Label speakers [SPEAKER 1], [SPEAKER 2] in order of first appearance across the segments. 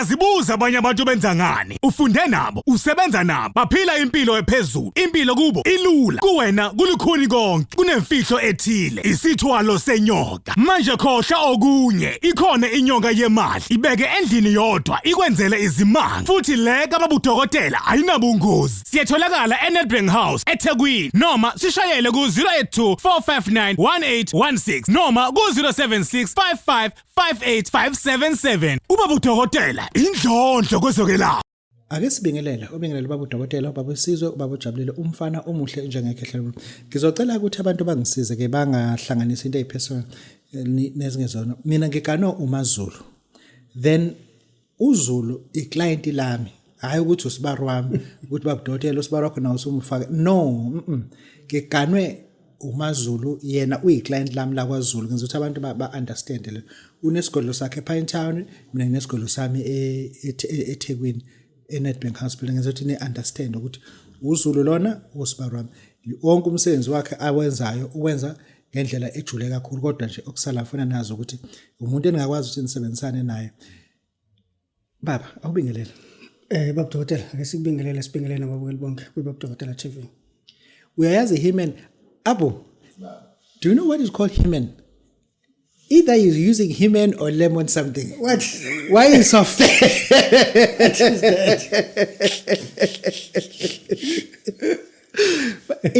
[SPEAKER 1] Uyazibuza abanye abantu benza ngani? Ufunde nabo, usebenza nabo, baphila impilo ephezulu. Impilo kubo ilula, kuwena kulukhuni konke. Kunemfihlo ethile, isithwalo senyoka. Manje khohlwa okunye, ikhona inyoka yemali. Ibeke endlini yodwa, ikwenzele izimanga. Futhi le kababudokotela ayinabungozi. Siyatholakala eNedbank House, eThekwini noma sishayele ku-082 459 1816 noma ku-076 55 58577. Ubaba udokotela indlondlo kwezokwelapha.
[SPEAKER 2] Ake sibingelele, ubingelele ubaba udokotela, ubaba wesizwe, ubaba ojabulile, umfana omuhle njengekhehla. Ngizocela ukuthi abantu bangisize ke bangahlanganisi into ezipersonal nezingezona. Mina ngiganwe uMaZulu. Then uZulu iclient lami. Hayi ukuthi usibari wami, ukuthi baba udokotela usibari wakho nawo usumfaka. No, Ngiganwe uMaZulu yena uyiclient lami la kwaZulu ngenza ukuthi abantu ba understand le. Unesigodlo sakhe ePine Town, mina nginesigodlo sami eThekwini eNedbank House building ngenza ukuthi ni understand ukuthi uZulu lona usibari wami. Wonke umsebenzi wakhe awenzayo uwenza ngendlela ejule kakhulu kodwa nje okusala ngifuna nazi ukuthi umuntu eningakwazi ukuthi nisebenzisane naye. Baba, awubingelele.
[SPEAKER 3] Baba Dokotela, ake sikubingelele sibingelele nababukeli bonke kwiBaba Dokotela TV.
[SPEAKER 2] Uyayazi hymen Abu, do you know what is called hymen? Either he's using hymen or lemon something.
[SPEAKER 3] What?
[SPEAKER 2] Why is soft?
[SPEAKER 3] What is that?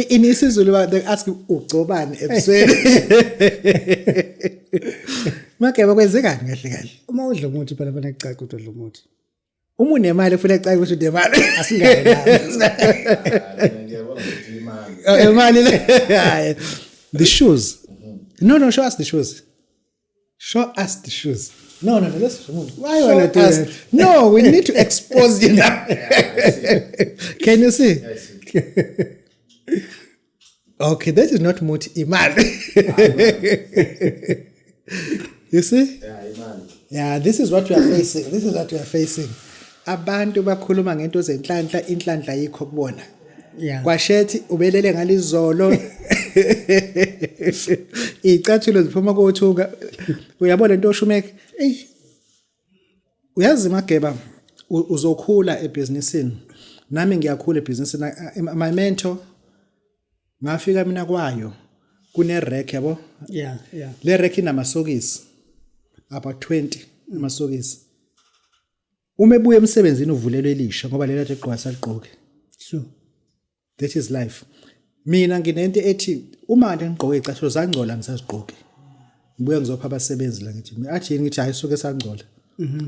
[SPEAKER 2] In isiZulu they ask ugcobani ebusweni. Mageba kwenzekani kahle kahle?
[SPEAKER 3] Uma udla umuthi phela fanele kucace ukuthi udla umuthi.
[SPEAKER 2] Uma unemali kufanele kucace ukuthi unemali.
[SPEAKER 3] Asingene.
[SPEAKER 2] Imali le. The shoes. No, no, show us the shoes. Show us the shoes. No, no, no, let's remove.
[SPEAKER 3] Why you wanna do
[SPEAKER 2] us.
[SPEAKER 3] that?
[SPEAKER 2] No, we need to expose you now. Can you see?
[SPEAKER 4] I see.
[SPEAKER 2] Okay, that is not muthi imali. You see?
[SPEAKER 4] Yeah, imali.
[SPEAKER 2] Yeah, this is what we are facing. This is what we are facing. Abantu bakhuluma ngento zenhlanhla, inhlanhla yikho kubona.
[SPEAKER 3] Yeah.
[SPEAKER 2] Kwashethi ubelele ngalizolo. Icathulo ziphuma kothunga. Uyabona into oshumeke? Ey. Uyazi Mageba uzokhula ebhizinisini. Nami ngiyakhula ebhizinisini. My mentor ngafika mina kwayo kune rack yabo.
[SPEAKER 3] Yeah.
[SPEAKER 2] Le rack inamasokisi about 20 amasokisi. Uma ebuya emsebenzini uvulelwe elisha ngoba lelo ade egqoka saligqoke.
[SPEAKER 3] Sure.
[SPEAKER 2] That is life. Mina nginento ethi uma kade ngigqoke icathulo zangcola ngisazigqoke. Ngibuye ngizopha abasebenzi la ngithi athi yini ngithi hayi suke sangcola.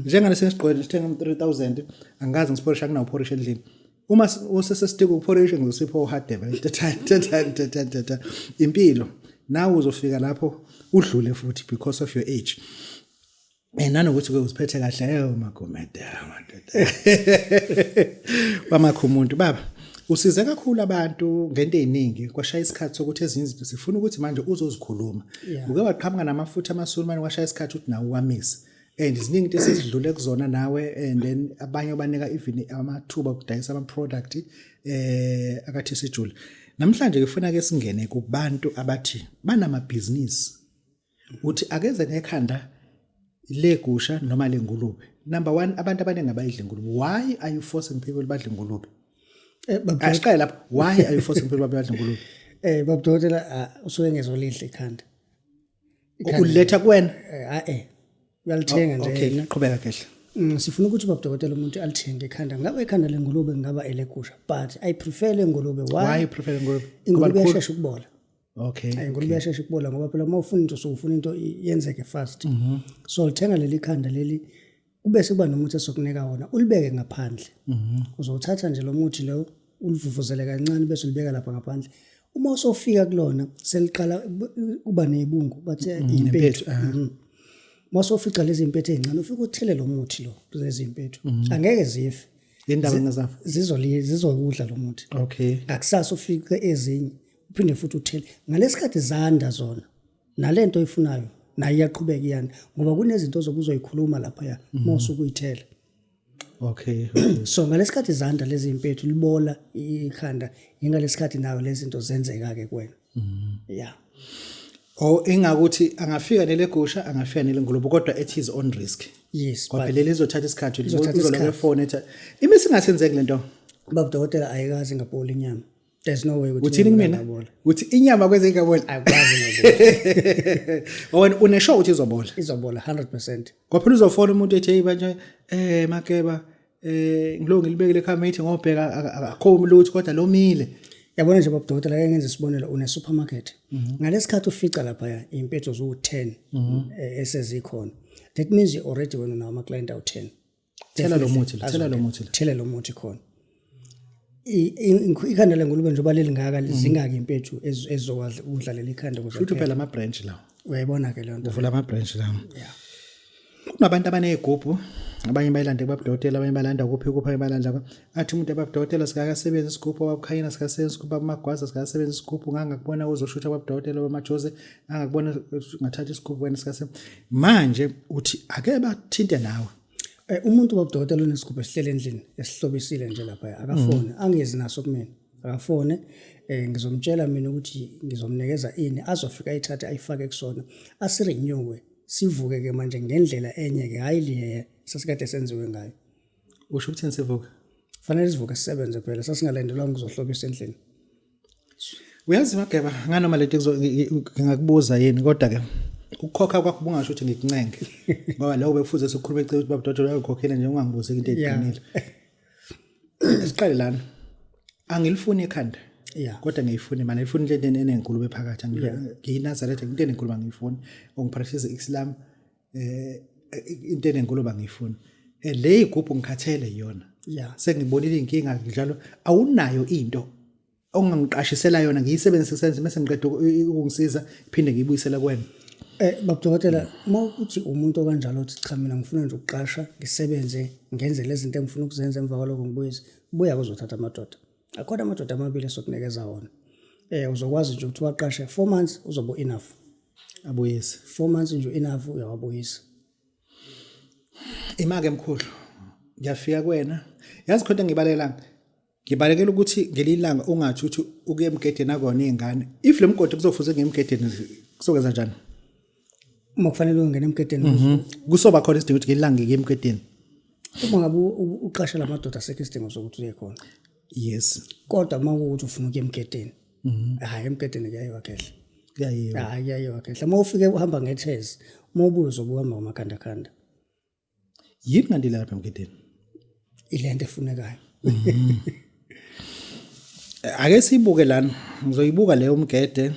[SPEAKER 2] Njengale sesigqoke sithenga 3000 angikaze ngisiphorisha kunawo phorisha endlini. Uma usesesitiki ukuphorisha ngizosipha uhadebe. Tata tata tata tata. Impilo nawe uzofika lapho udlule futhi because of your age. Nanokuthi ke uziphethe kahle eyo magomede madoda. Wamakho umuntu baba usize kakhulu abantu ngento eziningi kwashaya isikhathi sokuthi ezinye izinto sifuna ukuthi manje uzozikhuluma. Uke waqhamuka namafutha amasulumane kwashaya isikhathi ukuthi nawe uwamise. And ziningi into esesidlule kuzona nawe and then abanye obanika even amathuba okudayisa ama product akathi sijule. Namhlanje ngifuna ke singene kubantu abathi banamabhizinisi. Uthi akeze nekhanda legusha noma lengulube. Number 1 abantu abaningi abayidli ingulube. Why are you forcing people badle ingulube? Asiqale lapho. Why are you forcing people badle ingulube?
[SPEAKER 3] Baba Dokotela usuke ngezolidla ikhanda.
[SPEAKER 2] Uletha kuwena?
[SPEAKER 3] Uyalithenga nje.
[SPEAKER 2] Okay, qhubeka kehle.
[SPEAKER 3] Sifuna ukuthi baba Dokotela umuntu alithenge ikhanda. Ngabe ikhanda lengulube ngaba elegusha, but I prefer lengulube. Why?
[SPEAKER 2] Why you prefer lengulube?
[SPEAKER 3] Ingulube iyashesha ukubola.
[SPEAKER 2] Okay.
[SPEAKER 3] Ingulube iyashesha ukubola ngoba phela uma ufuna into usufuna into yenzeke fast. So lithenga leli khanda leli kube sekuba nomuthi esokunika wona ulibeke ngaphandle. Uzowuthatha nje lo muthi lo ulivuvuzele kancane bese ulibeka lapha ngaphandle. Uma usofika kulona seliqala kuba nezibungu bathi impethu. Uma usofica lezi impethu ezincane ufike uthele lo muthi lo lezi impethu. Angeke zife.
[SPEAKER 2] Indaba ngezafa.
[SPEAKER 3] Zizokudla lo muthi.
[SPEAKER 2] Okay.
[SPEAKER 3] Ngakusasa ufike ezinye uphinde futhi uthele. Ngalesikhathi zanda zona nalento oyifunayo nayo iyaqhubeka iyanda ngoba kunezinto ozokuzoyikhuluma lapha ya uma usuke uyithela.
[SPEAKER 2] Okay.
[SPEAKER 3] So ngalesikhathi zanda lezi impethu libola ikhanda ingalesikhathi nayo lezi zinto zenzeka ke kuwena. Yeah.
[SPEAKER 2] Oh, ingakuthi angafika nelegusha, angafika nelengulube, kodwa at his own risk.
[SPEAKER 3] Yes.
[SPEAKER 2] Ngoba leli lizothatha isikhathi,
[SPEAKER 3] Lizothatha
[SPEAKER 2] uzoloku
[SPEAKER 3] isikhathi.
[SPEAKER 2] efone ethi imi singasenzeki lento.
[SPEAKER 3] Baba dokotela, ayikazi ingaboli inyama. There's no way ukuthi
[SPEAKER 2] Uthini
[SPEAKER 3] inyama
[SPEAKER 2] kumina?
[SPEAKER 3] ingabola.
[SPEAKER 2] Uthi inyama kwenze ingaboli.
[SPEAKER 3] Ayikwazi ingaboli.
[SPEAKER 2] Wena unesho ukuthi izobola.
[SPEAKER 3] Izobola 100%.
[SPEAKER 2] Ngoba phela uzofona umuntu ethi hey manje Makeba, ngilo ngilibekile ekhamithi ngobheka akho lutho kodwa lomile.
[SPEAKER 3] Yabona nje baba dokotela, ake ngenze isibonelo, une supermarket. Ngalesikhathi ufica lapha impethu ziwu-10 esezikhona. That means you already wena unawo ama client awu-10.
[SPEAKER 2] Thela lo muthi, thela lo muthi.
[SPEAKER 3] Thela lo muthi khona. Ikhanda lengulube njengoba lelingaka, zingaki impethu ezizokwazi ukudla leli khanda ukuze
[SPEAKER 2] Futhi phela ama branch lawo.
[SPEAKER 3] Uyayibona ke leyo nto.
[SPEAKER 2] Uvula ama branch lawo.
[SPEAKER 3] Yeah.
[SPEAKER 2] Kunabantu abanezigubhu, abanye bayilande kubabudokotela, abanye balanda kuphi kuphi, abanye balanda athi umuntu ababudokotela sikakasebenzi isigubhu, ababukhanyela sikasebenzi isigubhu, abamagwaza sikasebenzi isigubhu, ngangakubona uzoshutha kubabudokotela bamajoze, angakubona ngathatha isigubhu wena sikase. Manje uthi ake bathinte nawe.
[SPEAKER 3] Umuntu wabudokotela onesigubhu esihlele endlini esihlobisile nje lapha, akafone, angezi naso kumina, akafone, ngizomtshela mina ukuthi ngizomnikeza ini azofika ayithathe ayifake kusona, asirenewe, sivuke ke manje ngendlela enye ke, hayi le sasikade senziwe ngayo.
[SPEAKER 2] Usho ukuthi sivuke?
[SPEAKER 3] Fanele sivuke sisebenze phela, sasingalandelwanga ukuzohlobisa endlini.
[SPEAKER 2] Uyazi Mageba, nganoma lento ngingakubuza yini, kodwa ke ukukhokha kwakho bungasho ukuthi ngikuncenge, ngoba lokho bekufuze sikhulume eceleni ukuthi baba Dodolo uyangikhokhela nje, ungangibuzi into eqinile. Siqale lana, angilifuni ekhanda kodwa ngiyifuna imali, ngifuna into enenkulumo ephakathi. NgiyiNazaretha, into enenkulumo angiyifuni. Ongipractice Islam, into enenkulumo angiyifuni. Le igubhu ngikhathele iyona. Sengibonile inkinga njalo, awunayo into ongangiqashisela yona ngiyisebenzise senze mase ngiqeda ukungisiza iphinde ngiyibuyisele kuwena?
[SPEAKER 3] Baba dokotela, uma uthi umuntu okanjalo uthi cha, mina ngifuna nje ukuqasha, ngisebenze, ngenze lezi zinto engifuna ukuzenza, emva kwalokho ngibuyise, buya kuzothatha amadoda. Akhona amadoda amabili esokunikeza wona. Uzokwazi nje ukuthi waqashe 4 months, uzobe enough.
[SPEAKER 2] Abuyise.
[SPEAKER 3] 4 months nje enough, uyawabuyisa.
[SPEAKER 2] Imake mkhulu, ngiyafika kuwena. Yazi khona ngibalekela, ngibalekela ukuthi ngelinye ilanga ungathi uthi ukuye emgedeni akona iy'ngane. If le mgodi kuzofuze ngemgedeni, kuzokwenza njani?
[SPEAKER 3] Uma kufanele ungene emgedeni?
[SPEAKER 2] Kusoba khona isidingo ukuthi ngelinye ilanga ngiye emgedeni.
[SPEAKER 3] Uma ngabe uqashe la madoda, asekho isidingo sokuthi uye khona. Kodwa uma kuwukuthi ufuna ukuya emgedeni, hhayi, emgedeni kuyayiwa khehle.
[SPEAKER 2] Kuyayiwa.
[SPEAKER 3] Hhayi, kuyayiwa khehle. Uma ufike uhamba ngethezi, uma ubuye uzobe uhamba ngamakhandakhanda.
[SPEAKER 2] Yini kanti lapha emgedeni?
[SPEAKER 3] Ile nto efunekayo.
[SPEAKER 2] Ake siyibuke lana, ngizoyibuka leyo mgede.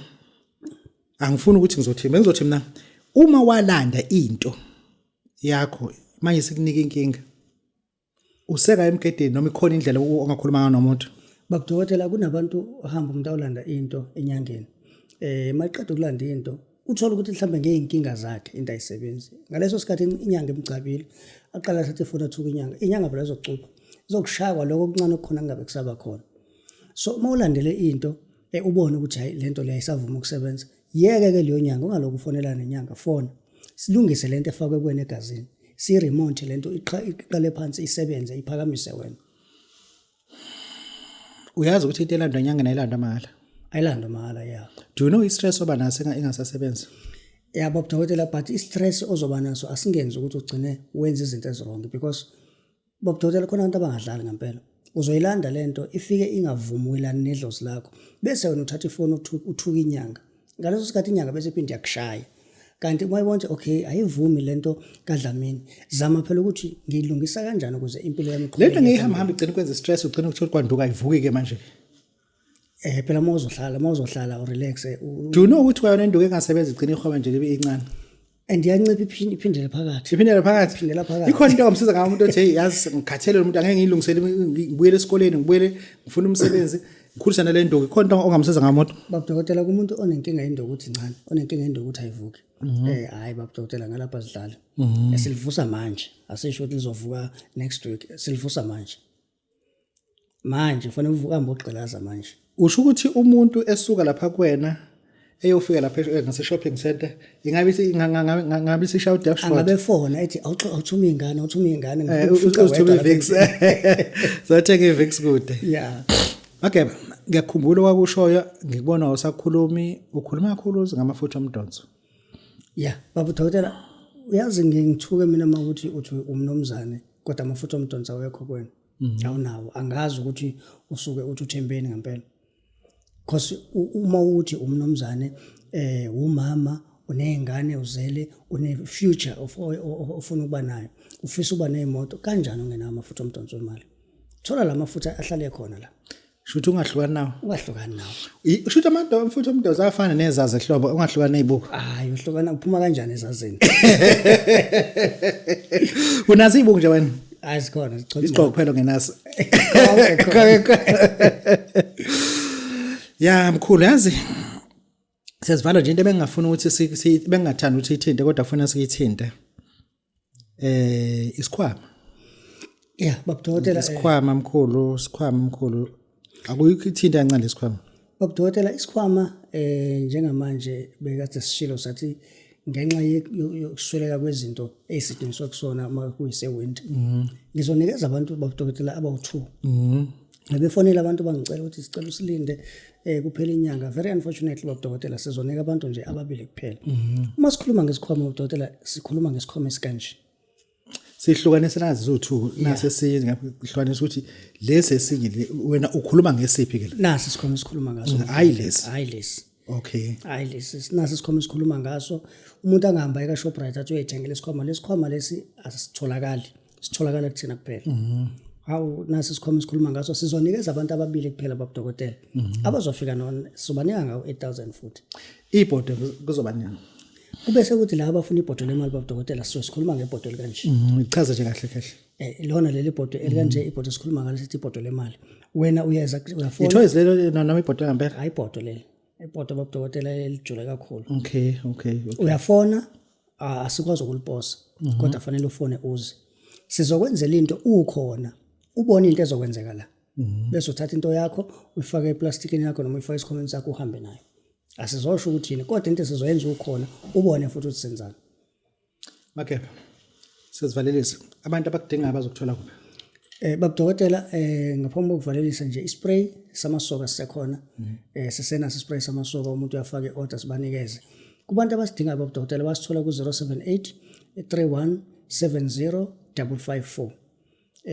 [SPEAKER 2] Angifuni ukuthi ngizothi, bengizothi mina uma walanda into yakho manje sikunika inkinga, useka emgedeni noma ikhona indlela ongakhuluma ngayo nomuntu?
[SPEAKER 3] Babudokotela, kunabantu ohamba umuntu awulanda into enyangeni, maqeda ukulanda into uthola ukuthi mhlambe ngeyinkinga zakhe into ayisebenzi. Ngaleso sikhathi inyanga imgcabile, aqala athathe ifoni athuka inyanga. Inyanga phela izocupha, izokushaya kwaloko okuncane okukhona kungabe kusaba khona. So uma ulandele into, ubone ukuthi hayi, lento le ayisavuma ukusebenza, yeke ke leyo nyanga, ungalokhu ufonelana nenyanga. Fona silungise lento efakwe kuwena egazini, siremonte lento, iqale phansi isebenze, iphakamise wena.
[SPEAKER 2] Uyazi ukuthi into elandwa enyangeni ayilandwa mahhala?
[SPEAKER 3] Ayilandwa mahhala, ya.
[SPEAKER 2] Do you know i-stress oba naso ingasasebenzi?
[SPEAKER 3] Yabo dokotela, but i-stress ozoba naso asingenzi ukuthi ugcine wenza izinto eziwrong, because baba dokotela, khona abantu abangadlali ngempela. Uzoyilanda lento ifike ingavumelani nedlozi lakho, bese wena uthatha ifoni uthuka inyanga. Ngaleso sikhathi inyanga bese iphinde iyakushaya. Kanti uma ibona ukuthi okay, ayivumi lento kaDlamini, zama phela ukuthi ngiyilungisa kanjani ukuze impilo yami
[SPEAKER 2] Le nto
[SPEAKER 3] iqhubeke.
[SPEAKER 2] ngiyihamba hamba igcina ukwenza i-stress, ugcina ukuthola kwanduka ayivuki ke manje.
[SPEAKER 3] Phela uma uzohlala urelax
[SPEAKER 2] Do you know ukuthi kwayona induku engasebenzi igcina ihoba nje libe incane?
[SPEAKER 3] And iyancipha, iphindele phakathi.
[SPEAKER 2] Iphindele phakathi.
[SPEAKER 3] Iphindela phakathi.
[SPEAKER 2] Ikhona into ongamsiza ngayo umuntu othi hey, yazi ngikhathele lo muntu, angeke ngiyilungisele, ngibuyele esikoleni, ngibuyele ngifuna umsebenzi, ngikhulisa nale nduku. Ikhona into ongamsiza ngayo umuntu?
[SPEAKER 3] Baba dokotela, kumuntu onenkinga yenduku ukuthi incane, onenkinga yenduku ukuthi ayivuki, hayi baba dokotela, ngalapha sidlala, silivusa manje. Asisho ukuthi lizovuka next week, silivusa manje. Manje kufanele uvuke uhambe ogqilaza manje.
[SPEAKER 2] Usho ukuthi umuntu esuka lapha kuwena eyofika lapha ngase shopping center, ingabe ngabe isishaya udashboard?
[SPEAKER 3] Angabe fona ethi awuthume ingane, awuthume ingane.
[SPEAKER 2] Uzithume iVicks, zothenga iVicks kude.
[SPEAKER 3] Yeah.
[SPEAKER 2] Mageba. Ngiyakhumbula okwakushoyo, ngikubona usakhulumi, ukhuluma kakhulu ngamafutha omdonso.
[SPEAKER 3] Ya, baba udokotela, uyazi ngiye ngithuke mina uma ukuthi uthi umnumzane kodwa amafutha omdonso awekho kuwena. Awunawo. Angazi ukuthi usuke uthi uthembeni ngempela. Because uma uthi umnumzane umama unezingane uzele une future of ofuna ukuba nayo, ufisa ukuba nezimoto, kanjani ungenawo amafutha omdonso wemali? Thola la mafutha ahlale khona la.
[SPEAKER 2] Shuthi ungahlukani nawo.
[SPEAKER 3] Ungahlukani nawo.
[SPEAKER 2] Shuthi amafutha omdonso afana nezazi ehlobo, ungahlukani nezibuko.
[SPEAKER 3] Hayi, uhlukana uphuma kanjani ezazini?
[SPEAKER 2] Unazo izibuko nje wena?
[SPEAKER 3] Hayi, sikhona, sichothe.
[SPEAKER 2] Isigqoko kuphela ongenaso. Ya mkhulu, yazi siyazivala nje into ebengingafuni ukuthi bengingathanda ukuthi ithinte kodwa funa siyithinte. Isikhwama.
[SPEAKER 3] Yeah, babudokotela.
[SPEAKER 2] Isikhwama mkhulu, isikhwama mkhulu. Akuyikho ithinta kancane lesikhwama.
[SPEAKER 3] Babudokotela, isikhwama njengamanje bekade sishilo sathi ngenxa yokusweleka kwezinto ezisetshenziswa kusona uma kuyisewindi. Ngizonikeza abantu babudokotela abawu-2. Befonela abantu bangicela ukuthi sicela usilinde kuphela inyanga. Very unfortunately babudokotela, sizonika abantu nje ababili kuphela. Uma sikhuluma ngesikhwama babudokotela, sikhuluma ngesikhwama esikanje.
[SPEAKER 2] Sihlukanise nazi zo2 nase esinye ngihlukanisa ukuthi lesi esinye wena ukhuluma ngesiphi ke la?
[SPEAKER 3] Nasi isikhwama esikhuluma ngaso.
[SPEAKER 2] Hayi lesi.
[SPEAKER 3] Hayi lesi.
[SPEAKER 2] Okay.
[SPEAKER 3] Hayi lesi. Nasi isikhwama esikhuluma ngaso. Umuntu angahamba eka Shoprite athi uyayithengela isikhwama. Lesikhwama lesi asitholakali. Sitholakala kuthina kuphela. Hawu, nasi isikhwama esikhuluma ngaso. Sizonikeza abantu ababili kuphela babudokotela. Abazofika no sizobanika ngawo 8000 futhi.
[SPEAKER 2] Ibhodo kuzoba nini?
[SPEAKER 3] Kube sekuthi laba abafuna ibhodo lemali babudokotela, sizobe sikhuluma ngebhodo elikanje.
[SPEAKER 2] Ichaze nje kahle kahle.
[SPEAKER 3] Lona leli bhodo elikanje, ibhodo esikhuluma ngalo sithi ibhodo lemali. Wena uyeza uyafona.
[SPEAKER 2] Ithoyizi lelo noma ibhodo ngempela?
[SPEAKER 3] Hayi, ibhodo leli. Ibhodo babudokotela elijule kakhulu.
[SPEAKER 2] Okay.
[SPEAKER 3] Uyafona, asikwazi ukuliposa kodwa fanele ufone uze. Sizokwenzela into ukhona, ubone into ezokwenzeka la. Bese uthatha into yakho uyifake eplastikini yakho noma uyifake esikhwameni sakho uhambe nayo. Asizosho ukuthi yini kodwa into esizoyenza ukhona ubone futhi ukuthi senzani.
[SPEAKER 2] Makepha sizivalelisa, abantu abakudingayo bazokuthola kuphi?
[SPEAKER 3] Babudokotela, ngaphambi kokuvalelisa nje, ispray samasoka sisekhona. Sisenaso ispray samasoka, umuntu uyafaka iorder sibanikeze. Kubantu abasidingayo babudokotela basithola ku 078 31 70 554.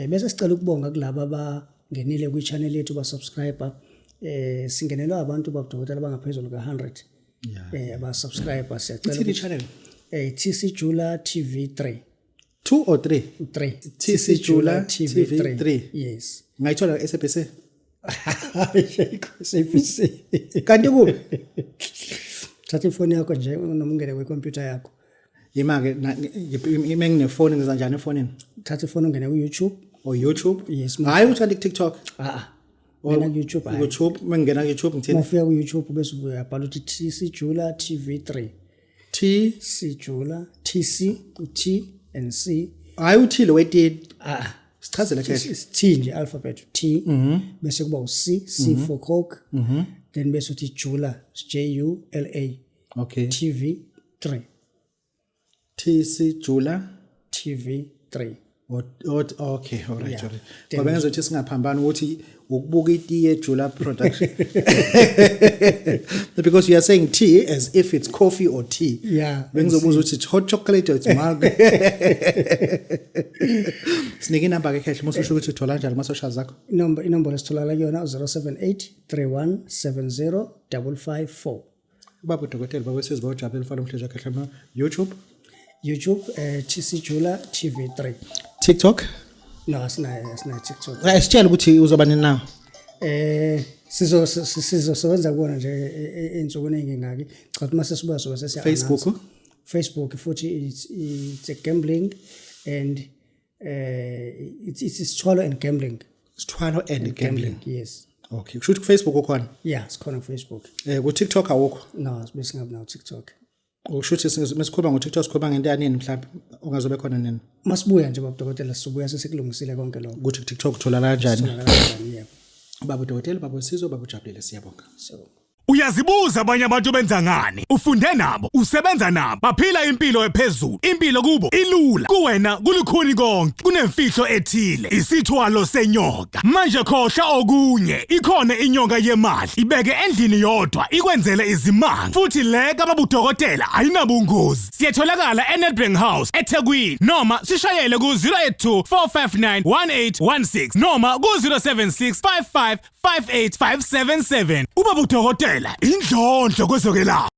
[SPEAKER 3] Bese sicela ukubonga kulabo abangenile kwi-channel yethu ba-subscriber. Singenelwa abantu babudokotela abangaphezulu ka-100 aba-subscriber, siyacela.
[SPEAKER 2] Ithini channel?
[SPEAKER 3] TC Jula TV 3.
[SPEAKER 2] 2 or 3?
[SPEAKER 3] 3.
[SPEAKER 2] TC Jula TV 3.
[SPEAKER 3] Yes.
[SPEAKER 2] Ngayithola ku SABC?
[SPEAKER 3] SABC.
[SPEAKER 2] Kanti kuphi?
[SPEAKER 3] Thatha ifoni yakho nje noma ungene kwikhompyutha yakho.
[SPEAKER 2] Yima ke, ime nginefoni, ngiza njani efonini?
[SPEAKER 3] Thatha ifoni ungene ku-YouTube.
[SPEAKER 2] Or YouTube?
[SPEAKER 3] Yes.
[SPEAKER 2] Hayi ukuthi kanti ku-TikTok.
[SPEAKER 3] Ah. Ngena ku-YouTube, hayi.
[SPEAKER 2] YouTube, mengingena ku-YouTube ngithini?
[SPEAKER 3] Uma ufika ku-YouTube bese uyabhala ukuthi TC Jula TV 3.
[SPEAKER 2] T
[SPEAKER 3] C Jula TC, T and C.
[SPEAKER 2] Hayi, uthile wetini.
[SPEAKER 3] Ah.
[SPEAKER 2] Sichazele kahle.
[SPEAKER 3] It's T nje, alphabet T, bese kuba u-C, C for Coke, then bese uthi Jula, J U L A. TV 3.
[SPEAKER 2] TC Jula
[SPEAKER 3] TV 3.
[SPEAKER 2] Okay, all right, all right. Ngoba ngizothi singaphambani ukuthi ukubuka itiye Jula production. Because you are saying tea as if it's coffee or tea. Bengizobuza ukuthi it's hot chocolate or it's milk. Sinike inamba ke khehle mususho ukuthi uthola kanjani kuma socials zakho.
[SPEAKER 3] Inombolo esitholakala kuyona 078 31 70 554.
[SPEAKER 2] Ubaba udokotela, baba wesizwe, bawujabule mfana omhle nje YouTube.
[SPEAKER 3] YouTube, TC Jula TV3.
[SPEAKER 2] TikTok?
[SPEAKER 3] No, asinayo TikTok.
[SPEAKER 2] Sitshela ukuthi uzoba nini nawo.
[SPEAKER 3] Sizo sizosebenza kuona nje ey'nsukwini ey'ngingaki. Cha, uma sesibuya sobe sesiya
[SPEAKER 2] Facebook?
[SPEAKER 3] Facebook futhi it's a gambling and it's Sithwalo and gambling.
[SPEAKER 2] Sithwalo and gambling.
[SPEAKER 3] Yes.
[SPEAKER 2] Okay, kusho ukuthi ku Facebook ukhona.
[SPEAKER 3] Yeah, sikhona ku Facebook.
[SPEAKER 2] Ku TikTok awukho.
[SPEAKER 3] No, sibe singabi nawo TikTok.
[SPEAKER 2] Usho ukuthi mesikhuluma ngo TikTok sikhuluma ngento yanini mhlawumbe ongazobe khona nini?
[SPEAKER 3] Masibuya nje babudokotela, sibuya sesikulungisile konke lokho.
[SPEAKER 2] Ukuthi ku TikTok utholakala kanjani?
[SPEAKER 3] Sitholakala kanjani, yebo.
[SPEAKER 2] Baba udokotela, baba uSizwe, baba ujabulile, siyabonga.
[SPEAKER 3] Siyabonga.
[SPEAKER 1] Uyazibuza abanye abantu benza ngani? Ufunde nabo, usebenza nabo, baphila impilo ephezulu. Impilo kubo ilula, kuwena kulukhuni konke. Kunemfihlo ethile, isithwalo senyoka. Manje khohlwa okunye, ikhona inyoka yemali. Ibeke endlini yodwa, ikwenzele izimanga. Futhi le kababudokotela ayinabungozi. Siyatholakala eNedbank House eThekwini noma sishayele ku-082 459 1816 noma ku-076 55 58577. Ubaba udokotela indlondlo kwezokwelapha.